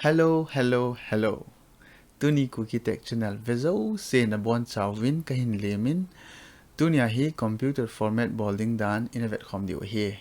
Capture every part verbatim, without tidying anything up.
Hello, hello, hello. Tuni Kuki Tech Channel vejouse nabonchauvin kahin lemin. Tunia hi computer format bol ding dan ina vetkhom diu ahi.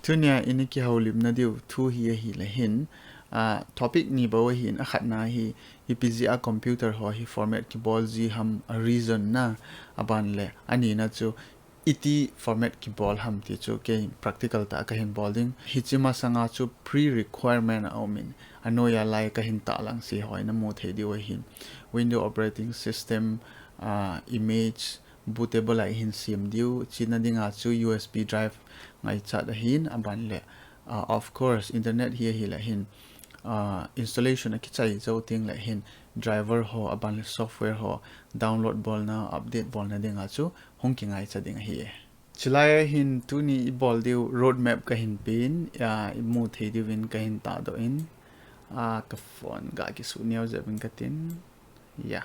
Tunia ina kihoulimna diu thu hi ahile hin, ah, topic ni bou ahin, akhatna hi, ipi jeh a computer ho hi format kibol ji ham, a reason na, aban le, anina chu, iti format kibol ham ti chu kei practical tah a kahin bol ding. Hiche masanga chu pre-requirement aumin, anoiya lai kahin tahlang se ho ina mu thei diu ahin. Windows operating system, ah, image, bootable a ihin sem diu, chuna dinga chu U S B drive ngaichat ahin, aban le, ah, of course, internet hi ahile hin, ah, installation akichai jou teng le hin, driver ho, aban le software ho, download bolna, update bolna dinga chu hung kingaicha ding ahi. Chulai a hin tuni ibol diu roadmap kahin pen, ah, imu thei diuvin kahin tahdoh in, ah, ka phone ga kisu neo jep in katin. Ya.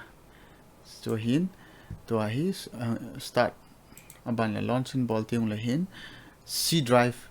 Chu hin, tua hi, ah, start. Aban le launch in bol teng le hin, C drive.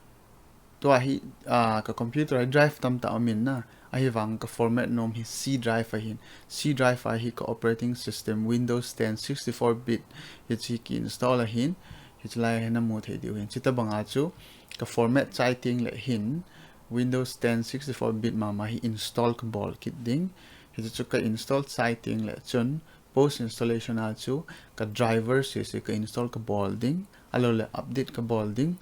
Tua hi, ah, ka computer a drive tamtah aumin na. Ahivang ka format nom hi C drive ahin. C drive a hi ka operating system Windows ten sixty-four bit hiche ki install ahin. Hiche lai a hin namu thei diu ahin. Chuti banga chu ka format chai teng le hin Windows ten sixty-four bit mama hi install kabol kit ding. Hiche chu ka install chai teng le chun post installation a chu ka driver sese ka install kabol ding, alou le update kabol ding.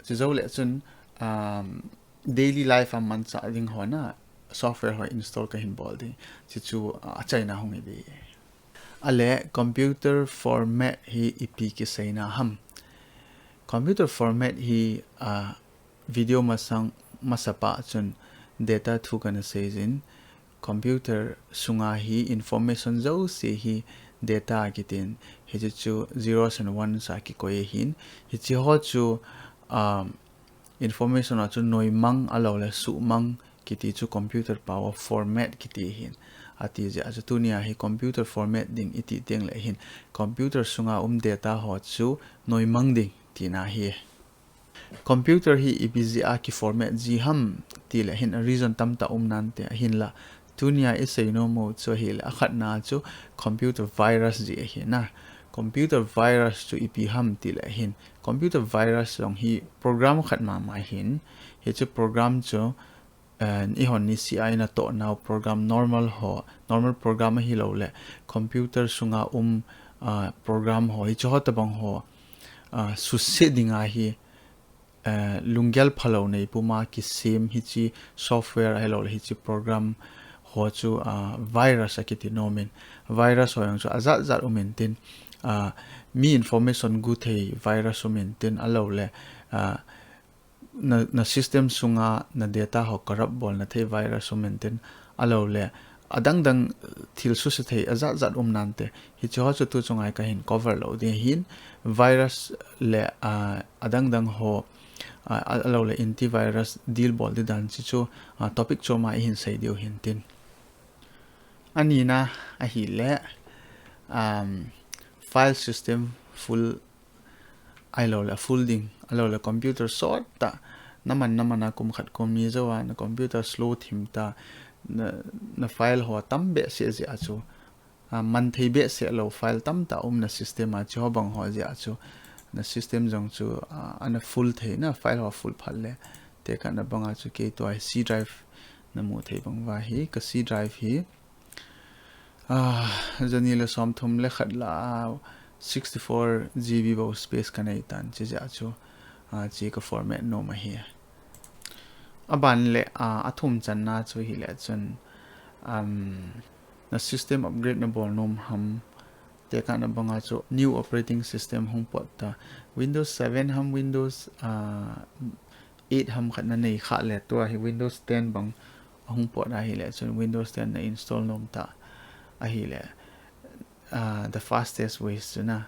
Chujou le chun, um, daily life a manchah ding ho na software ho install kahin bol ding. Chuchu, uh, achaina hung hi ding. Ale computer format hi ipi kiseina ham. Computer format hi, uh, video masang masapa chun data thu kana seijin, computer sunga hi information jouse hi data kitin, hiche chu zeros and ones a kikoi ahin, hiche ho chu, um, information a chu noimang alou le suhmang kiti chu computer pao a format kiti ahin. Ati jeh a chu tunia hi computer format ding iti teng le hin computer sunga um data ho chu noimang ding tina ahi. Computer hi ipi jeh a kiformat ji ham ti le hin a reason tamtah um nante ahinla. Tunia isei nom u chu ahile akhatna chu computer virus ji ahi na. Computer virus chu ipi ham ti le hin. Computer virus jong hi program khat mama ahin. Hichu program chu, eh, ihon niseh a ina toh nau program normal ho, normal program ahilou le computer sunga um, ah, program ho, hichu ho tabang ho, ah, suse dinga hi, eh, lunggel phalou nei puma kisem hiche software ahilou le hiche program ho chu, ah, virus akiti nom in. Virus ho jong chu ajat jat um intin, ah, mi information gu thei virus um intin alou le, ah, na, na system sunga na data ho corrupt bolna thei virus um intin alou le adang dang thil suse thei ajat jat um nante. Hiche ho chu tu chunga kahin cover lou ding ahin virus le, ah, adang dang ho, ah, alou le antivirus deal bol ding dan chu chu, ah, topic chom a ihin sei diu hintin. Anina ahile, um, file system full ahilou le full ding, alou le computer sot tah, naman naman a kum khat kum ni jou a na computer slow thim ta, na, na file ho tam behseh jeh a chu, ah, man thei behseh lou file tamtah um na system a chu ho bang ho jeh a chu, na system jong chu, ah, ana full thei na file ho full phat le, tekahna banga chu kei tua hi C drive namu thei bang uva hi, ka C drive hi, ah, jani le somthum le khat lah a sixty-four G B bou space kanei tan, chuti jeh a chu, ah, chuti ka format nom ahi. Aban le, ah, athum channa chu hile chun, um, na system upgrade nabol nom ham, tekahna banga chu new operating system hung pot ta. Windows seven ham, Windows, ah, eight ham khat nanei khah le tua hi Windows ten bang ahung pot ahile chun Windows ten na install nom ta ahile, ah, the fastest ways chu na,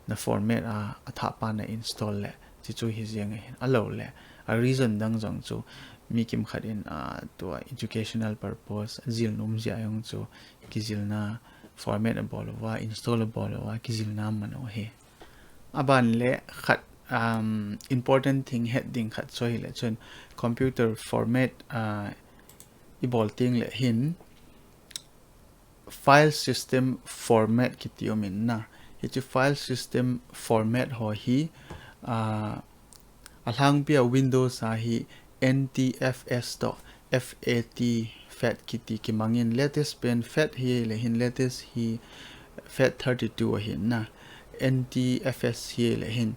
na format a, athah pa na install le, chuchu hi jeng ahin. Alou le, a reason dang jong chu Mi kimkhat in, ah, tua educational purpose, jil nom jeh a jong chu kijilna format abol uva, install abol uva, kijilna aman u ahi. Aban le khat, um, important thing het ding khat chu ahile chun computer format, ah, ibol teng le hin file system format kiti um in na. Hiche file system format ho hi, ah, alhangpi a Windows a hi N T F S toh F A T, FAT kiti kimangin, latest pen FAT hi le hin, latest hi FAT thirty-two ahin na. N T F S hi le hin,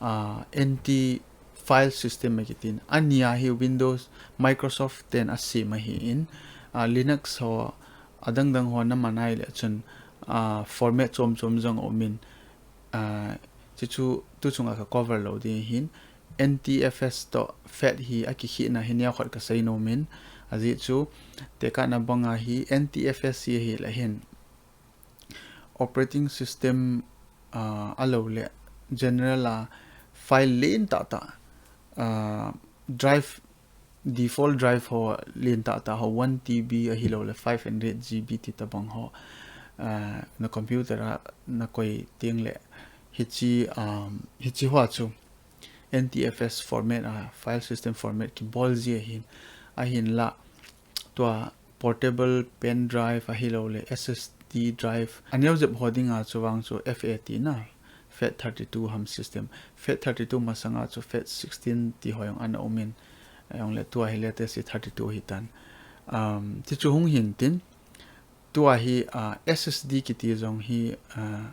ah, N T file system akitin. Ania hi Windows, Microsoft ten asem ahin, ah, Linux ho, adang dang ho naman ahile chun, ah, format chom chom jong aumin, ah, chuchu tuchunga ka cover lou ding ahin, N T F S toh FAT hi akikhehna hi neokhat kasei nomin, ajeh chu tekahna banga hi N T F S hi ahile hin operating system, ah, alou le general a file len tah tah, ah, drive, default drive ho len tah tah ho one T B ahilou le five hundred G B ti tabang ho, ah, na computer a nakoi teng le hiche, um, hiche ho chu N T F S format a, file system format kibol ji ahin, ahinla tua portable pen drive ahilou le S S D drive. Aneo jep ho dinga chu vang chu FAT na, FAT thirty-two ham system. FAT thirty-two masanga chu FAT sixteen ti ho jong ana umin, jong le tua hi latest hi thirty-two hitan. Um, ti chu hung hin tin, tua hi, ah, S S D kiti jong hi, ah,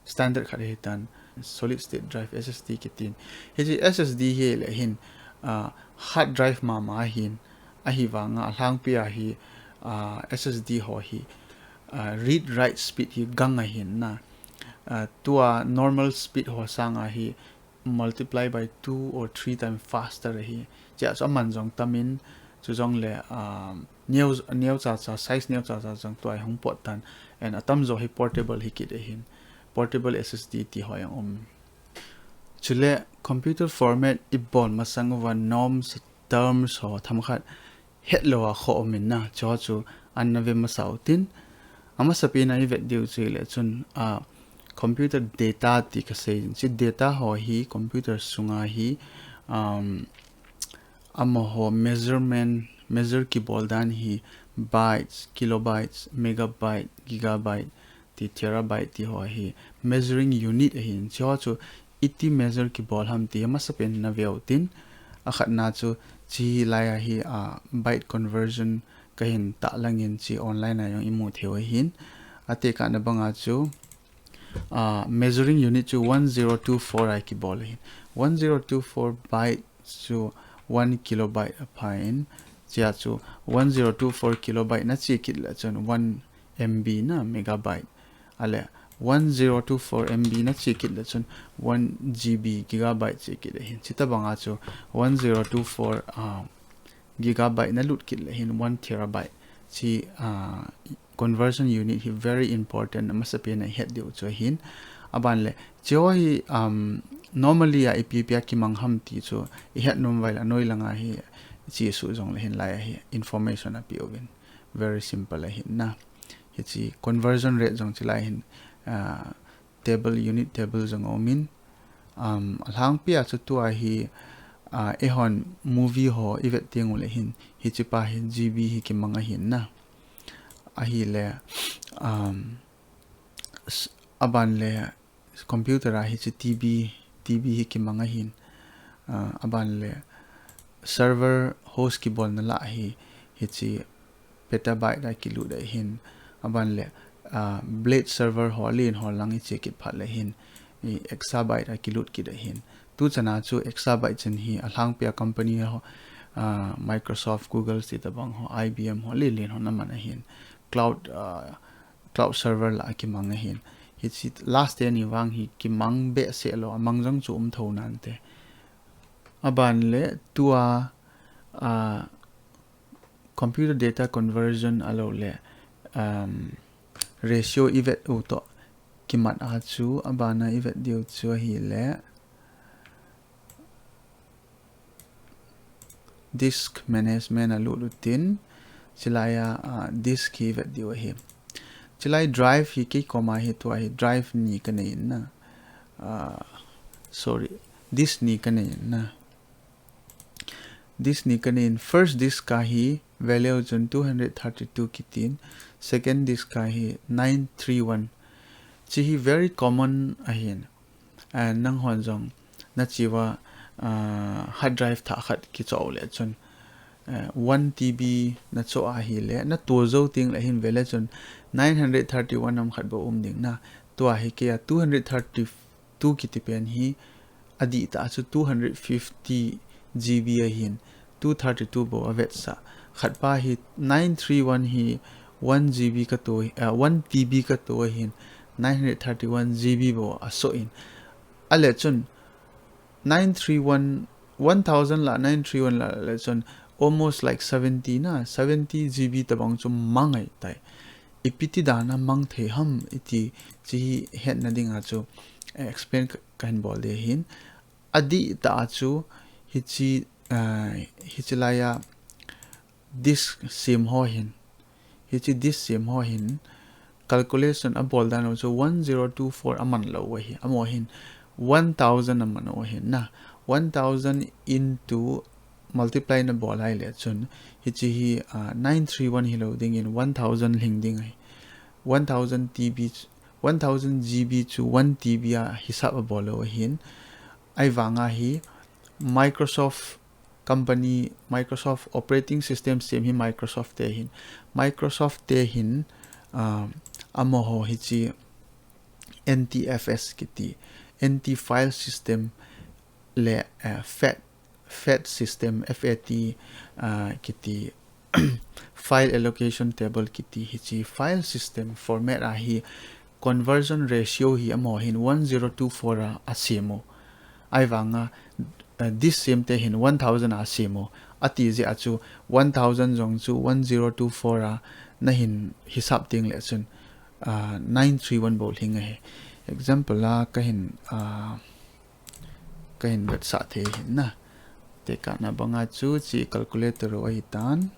standard khat hitan, solid state drive S S D kitin. Hiche S S D hi le hin, ah, hard drive mama ahin, ahivanga alhangpi a hi, ah, S S D ho hi, ah, read write speed hi gang ahin na. Ah, tua normal speed ho sanga hi multiply by two or three times faster ahi. Chea chu aman jong tamin, chu jong le, um, neo, neo cha cha, size neo cha cha jong tua hi hung pot tan. And atamjo hi portable hi kit ahin. Portable S S D ti ho jong um. Chule computer format ibol masang uva norms, terms ho themkhat hetlou a kho um in na, chu chu ana ve masa utin. Amasapen a ivet diu chu le chun, ah, computer data ti kasei in, hiche data ho hi computer sunga hi, um, amaho measurement, measure kibol dan hi bytes, kilobytes, megabyte, gigabyte, ti terabyte ti ho hi measuring unit ahin, hiche ho chu iti measure kibol ham ti amasapen na ve utin, akhatna chu hiche lai a hi, ah, byte conversion kahin tahlang in hiche online a jong imu thei u ahin, atekahna banga chu, ah, measuring unit chu one zero two four a kibol ahin, one zero two four byte chu one kilobyte apha in, chea chu one zero two four kilobyte nache kit le chun one M B na, megabyte. Ale one zero two four M B nache kit le chun one G B, gigabyte che kit ahin. Hiche tabanga chu one zero two four, ah, gigabyte nalut kit le hin one terabyte. Hiche, ah, conversion unit hi very important, amasapen a ihet diu chu ahin. Aban le, hiche ho hi, um, normally a ipi ipi a kimang ham ti chu ihet nom uva ahile, anoi langa hi iche suh jong le hin, lai a hi information apeh uvin. Very simple ahin na. Hiche conversion rate jong hiche lai hin, ah, table, unit table jong aumin. Um, alhangpi a chu tua hi, ah, eihon movie ho ivet teng u le hin, hiche pa hi G B hi kimang ahin na. Ahile, um, s-, aban le computer a hiche T B, T B hi kimang ahin, ah, aban le server host kibolna lah hi, hiche petabyte a kilut ahin, aban le, ah, blade server ho alen ho lang iche kit phat le hin, i exabyte a kilut kit ahin. Tuchan a chu exabyte chan hi alhangpi a company ho, ah, Microsoft, Google ti tabang ho, I B M ho, alen alen ho naman ahin. Cloud, ah, cloud server lah a kimang ahin. Hiche last teni vang hi kimang behseh lou, amang jong chu um tho nante. Aban le tua, ah, computer data conversion alou le, um, ratio ivet u toh kimat a chu, abana ivet diu chu ahile, Disk management a lut utin, chilai a, ah, disk hi vet diu ahi. Chilai drive hi kei koma hi tua hi drive ni ka nei in na. Ah, sorry, disk ni ka nei in na. Disk ni ka nei in, first disk a hi value chun two hundred thirty-two kitin, second disk a hi nine three one. Chi hi very common ahin. And nang hon jong na chiva, ah, hard drive thah khat kichoh le chun, ah, one T B na choh ahi le, na tua jou ting le hin vele chun nine hundred thirty-one nam khat bou um ding na. Tua hi kei a two hundred thirty-two kiti pen hi adih ta chu two hundred fifty G B ahin, two thirty-two bou a vetsah. Khat pa hi nine three one hi one G B ka to, ah, one T B ka to ahin, nine hundred thirty-one G B bou a soh in. A le chun nine three one, one thousand la nine three one la le chun almost like seventy na, seventy G B tabang chu mang ai tai. Ipi ti dan a mang thei ham iti chi hi hetna ding a chu, eh, explain ka, ka hin bol de hin. Adih ta chu hichi, ah, hichi lai a disk sem ho hin. Hichi disk sem ho hin calculation a bol dan u chu one zero two four a man lou u ahi. Amaho hin one thousand a man u ahi na. One thousand into multiply na bol ai le chun hichi hi, ah, nine three one hi lou ding in one thousand hing ding ahi. One thousand T B ch-, one thousand G B chu one T B a hisap a bol lou ahin. Ai vang a hi Microsoft company, Microsoft operating system sem hi Microsoft te hin. Microsoft te hin, ah, amaho hichi N T F S kiti, N T file system le, eh, FAT, FAT system, F A T, ah, kiti, file allocation table kiti hichi file system format a hi conversion ratio hi amaho hin one zero two four a, a sem u. Ai vang a, eh, disk sem te hin one thousand a sem u. Ati jeh a chu one thousand jong chu one zero two four a na hin hisap ting le chun, ah, nine three one bou hing ahi. Example a ka hin, ah, ka hin vetsah thei hin na. Tekahna bang a chu chi calculator u ahi tan.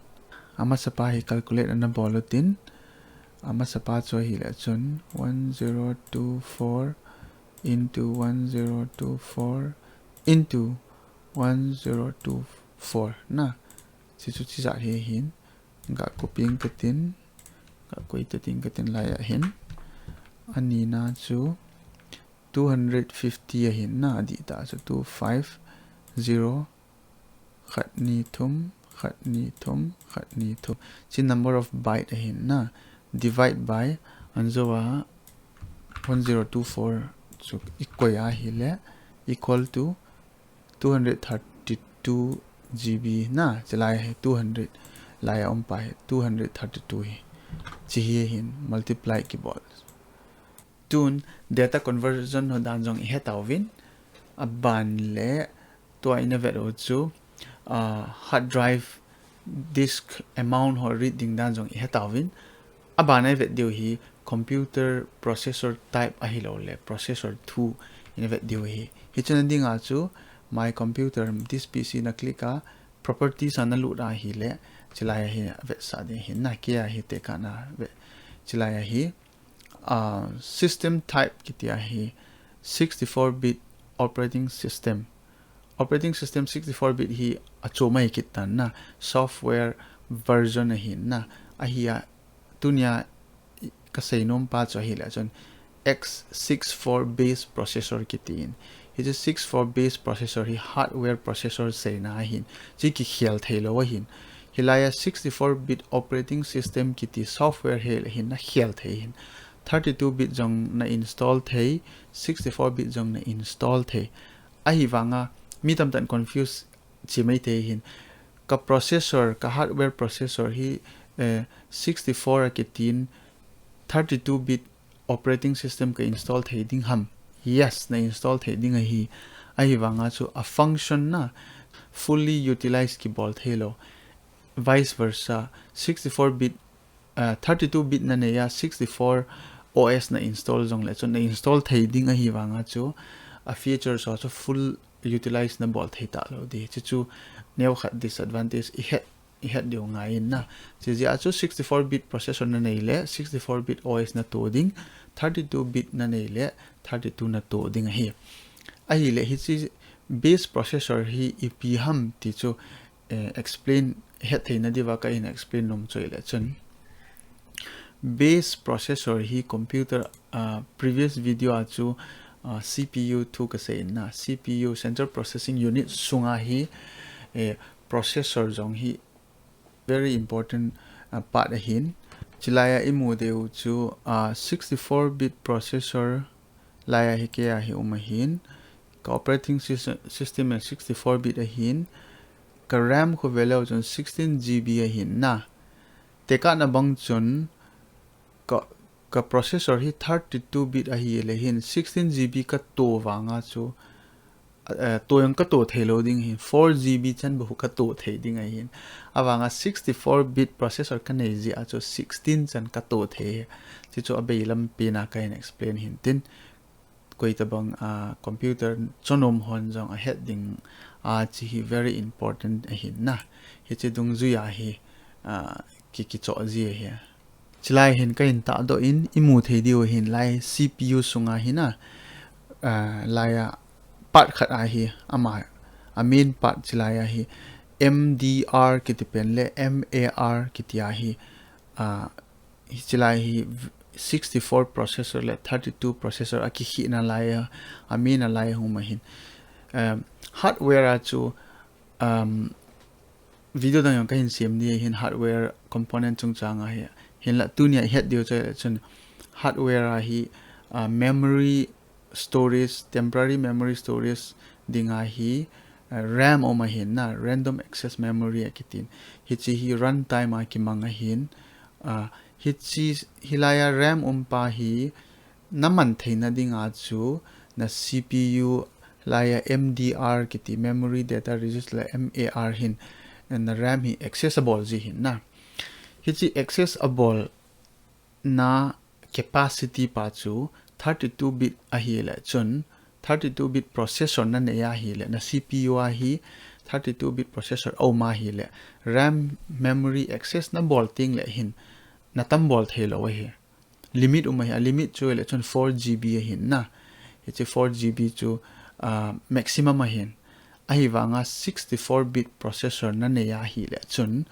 Amasa pa hi calculate ana bol utin. Amasa pa chu ahi le chun one zero two four into one zero two four into one zero two four na. Chi chu chi jat hi hin. Ga copy ing ka tin. Ga copy ta ding ka tin lai a hin. Ani na chu two hundred fifty ahin na, adih ta chu two five zero, khat ni thum, khat ni thum, khat ni thum. Chi number of byte ahin na, divide by, an jo a one zero two four chu i koi a hi le, equal to two hundred thirty-two G B na, chi lai hi two hundred lai a um pa hi two hundred thirty-two hi. Chi hi hin multiply kibol. Tun data conversion ho dan jong i he tauvin, a ban le tua i na vet u chu, ah, hard drive disk amount ho read ding dan jong i he tauvin, a ban a i vet diu hi computer processor type ahilou le processor thu i na vet diu hi. Hichun a ding a chu my computer, this P C na click a, properties a na lut a hi le, chi lai a hi vetsah ding hi na, kei a hi tekahna vet, chi lai a hi, ah, system type kiti a hi sixty-four bit operating system. Operating system sixty-four bit hi a chu mai kit tan na, software version ahi na, ahi a tunia ka sei nom pa chu ahi le chun X six four base processor kiti in. Hichu six four base processor hi hardware processor seina ahin. Chi kikhel thei lou ahin. Hilai a sixty-four bit operating system kiti software hi le hin na khel thei hin. Thirty-two bit jong na install thei, sixty-four bit jong na install thei. Ahi vang a, mi tamtah in confuse chi mai thei hin. Ka processor, ka hardware processor hi, eh, sixty-four a kitin, thirty-two bit operating system ka install thei ding ham? Yes, na install thei ding ahi. Ahi vang a chu a function na fully utilize kibol thei lou. Vice versa, sixty-four bit, uh, thirty-two bit na nei a, sixty-four O S na install jong le chun na install thei ding ahi vang a chu a features ho chu full utilize na bol thei talou ding. Hiche chu neo khat disadvantage i het, i het diu ngai in na. Hiche jeh a chu sixty-four bit processor na nei le, sixty-four bit O S na to ding, thirty-two bit na nei le, thirty-two na to ding ahi. Ahile hiche base processor hi ipi ham ti chu, eh, explain het theina diuva ka hin explain nom chu ahile chun. Base processor hi computer, ah, previous video a chu, ah, C P U thu ka sei in na, C P U, Central Processing Unit, sunga hi, eh, processor jong hi very important, ah, part ahin. Chulai a i mu diu chu, ah, sixty-four bit processor lai a hi kei a hi um ahin. Ka operating sys-, system a sixty-four bit ahin. Ka RAM khu veleu chun sixteen G B ahin na. Tekahna bang chun ka, ka processor hi thirty-two bit ahile hin sixteen G B ka to vanga chu, eh, to jong ka to thei lou ding hin, four G B chan bou ka to thei ding ahin. Avanga sixty-four bit processor ka nei jeh a chu sixteen chan ka to thei. Hiche chu abei lampi na ka hin explain hin tin. Koi tabang, ah, computer chonom hon jong ahet ding, ah, hiche hi very important ahin na. Hiche dungjui a hi, ah, ki, kichoh ji ahi. Chulai hin ka hin tahdoh in, i mu thei diu hin lai C P U sunga hin a, ah, lai a part khat ahi, ama, a main part chulai a hi M D R kiti pen le M A R kiti a hi, ah, hiche lai hi v-, sixty-four processor le thirty-two processor a kikhehna lai a, a main a lai a hung um ahin. Um, hardware a chu, um, video dang jong ka hin sem ding ahin hardware component chungchang a hi. Hinla tunia i het diu chu chun hardware a hi, uh, memory storage, temporary memory storage dinga hi, uh, RAM um ahin na, random access memory akitin. Hiche hi runtime a kimang ahin, uh, hiche hilai a RAM um pa hi na man theina dinga chu na C P U lai a M D R kiti memory data register le M A R hin na RAM hi access abol ji hin na. Hiche access abol na capacity pa chu thirty-two bit ahile chun, thirty-two bit processor na nei ahile, na C P U a hi thirty-two bit processor a um ahile, RAM memory access na bol teng le hin na tam bol thei lou ahi. Limit um ahi, a limit chu ahile chun four G B ahin na. Hiche four G B chu, ah, maximum ahin. Ahivanga sixty-four bit processor na nei ahile chun,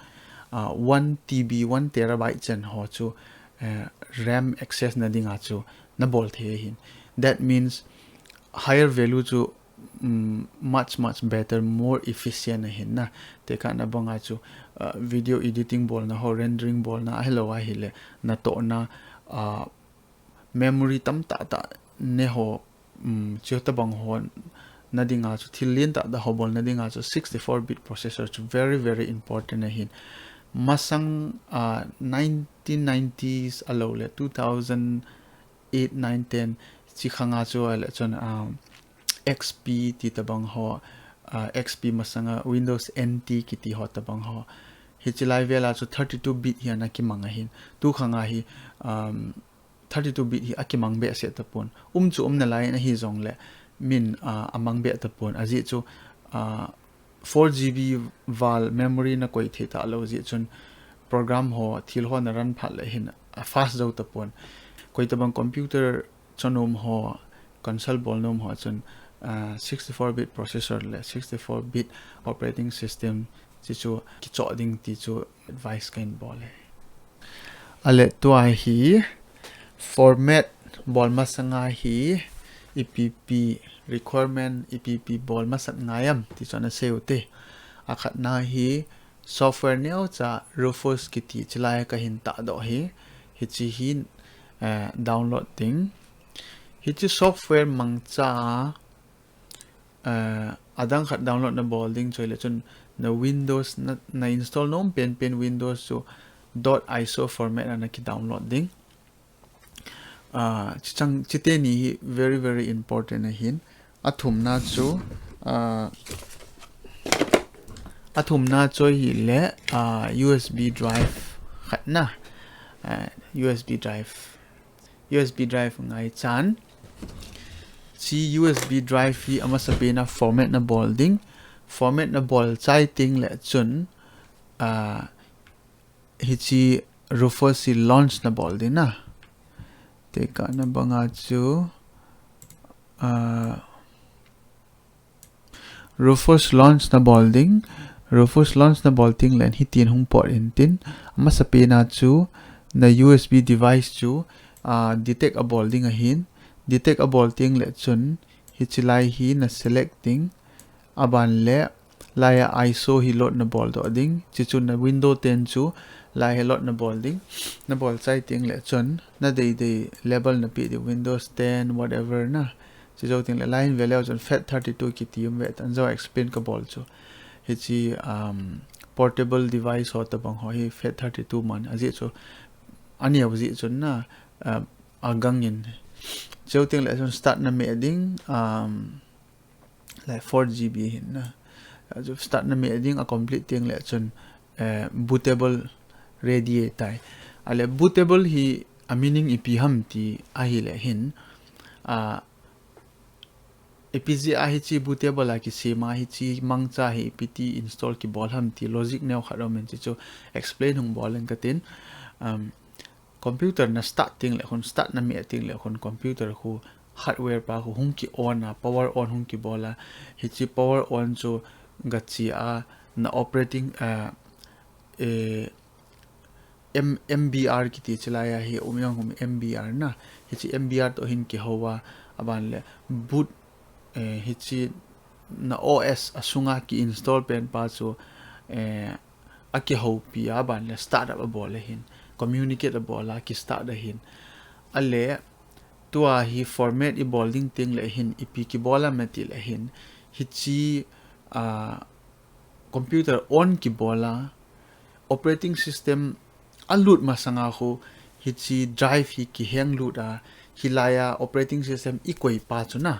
ah, one T B, one terabyte chan ho chu, eh, RAM access na dinga chu na bol thei ahin. That means higher value chu, um, much, much better, more efficient ahin na. Tekahna banga chu, ah, video editing bolna ho, rendering bolna ahilou ahile, na tohna, ah, memory tamtah tah ne ho, um, chu tabang ho na dinga chu thil lentah tah ho bolna dinga chu sixty-four bit processor chu very, very important ahin. Masang, ah, nineteen nineties alou le two thousand eight, nine, ten chi khanga chu ahile chun, um, X P ti tabang ho, ah, X P masanga Windows N T kiti ho tabang ho. Hiche lai vel a chu thirty-two bit hi ana kimang ahin. Tu khanga hi, um, thirty-two bit hi akimang behseh tapon. Um chu um nalai in ahi jongle min, ah, amang beh tapon. Ajeh chu, ah, four G B val memory na koi thei talou jeh chun program ho, thil ho na run phat le hin a fast jou tapon. Koi tabang computer chonom ho, consult bol nom ho chun, ah, sixty-four bit processor le sixty-four bit operating system chi chu kichoh ding ti chu advice ka hin bol e. Ale tua hi format bol masanga hi ipi pi requirement ipi pi bol masat ngai am ti chu ana sei u te. Akhatna hi software neocha Rufus kiti chulai ka hin tahdoh hi, hiche hi, eh, download ding. Hiche software mangcha, eh, adang khat download na bol ding chu ahile chun na Windows na, na install nom penpen Windows chu dot iso format a na ki download ding. Ah, chi chang, chite ni hi very, very important ahin. Athumna chu, ah, athumna chu ahile, ah, U S B drive khat na, ah, U S B drive, U S B drive ngai chan. Hiche U S B drive hi amasapen a format nabol ding. Format nabol chai teng le chun, ah, hiche Rufus hi launch nabol ding na. Tekah na banga chu, ah, Rufus launch nabol ding. Rufus launch nabol teng le hitin hung pot intin. Amasapen a chu na U S B device chu, ah, detect abol ding ahin. Detect abol teng le chun hiche lai hi na select ding. Aban le laia I S O hi load nabol doh ding. Chuchun na window ten chu lai hi load nabol ding. Nabol chai teng le chun na deidei label napeh ding, Windows ten, whatever na. Chujou teng le lai hin veleu chun FAT thirty-two kiti um ve tan, jou explain kabol chu. Hiche, um, portable device ho tabang ho hi FAT thirty-two man. Ajeh chu, aneo jeh chun na, uh, agang in. Chujou teng le chun start nameh ding, um, like four G B hin na. Achu start nameh ding, a complete teng le chun, eh, bootable ready ahitai. Ale bootable hi a meaning ipi ham ti ahile hin, ah, ipi jeh a hiche bootable a kisem a hiche mangcha hi ipi ti install kibol ham ti logic neo khat um in, chuchu explain hung bol inge katin. Um, computer na start teng le khun, start nameh teng le khun computer khu hardware pa khu hung ki on a, power on hung kibol a, hiche power on chu gache a na operating, ah, eh, M-, M B R kiti chulai a hi um jong um, M B R na. Hiche M B R toh hin kihou a, aban le boot, eh, hiche na O S asunga ki install pen pa chu, eh, akihoupi a, aban le start up abol ahin, communicate abol a, ki start ahin. Ale tua hi format ibol ding teng le hin ipi kibol am ati le hin, hiche, ah, computer on kibol a, operating system alut masanga khu hiche drive hi kiheng lut a, hilai a operating system ikoi pa chu na,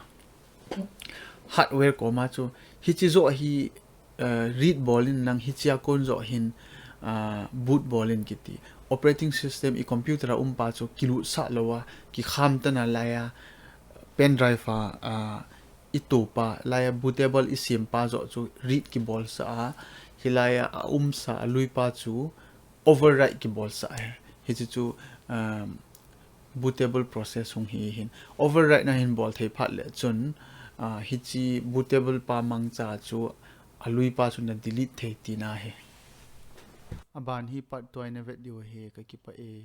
hardware koma chu, hiche joh hi, uh, read bol in lang, hiche a kon joh hin, uh, boot bol in kiti. Operating system i computer a um pa chu kilutsah lou a, kikham tan a, lai a pen drive a, uh, ito pa, lai a bootable isem pa joh chu read kibolsah a, hilai a aumsa a lui pa chu overwrite kibolsah ahi. Hiche chu, um, bootable process hung hi hin. Overwrite na hin bol thei phat le chun, ah, hiche bootable pa mangcha chu a lui pa chu na delete thei tina ahi. Aban hi part two a i na vet diu ahi, kakipah e.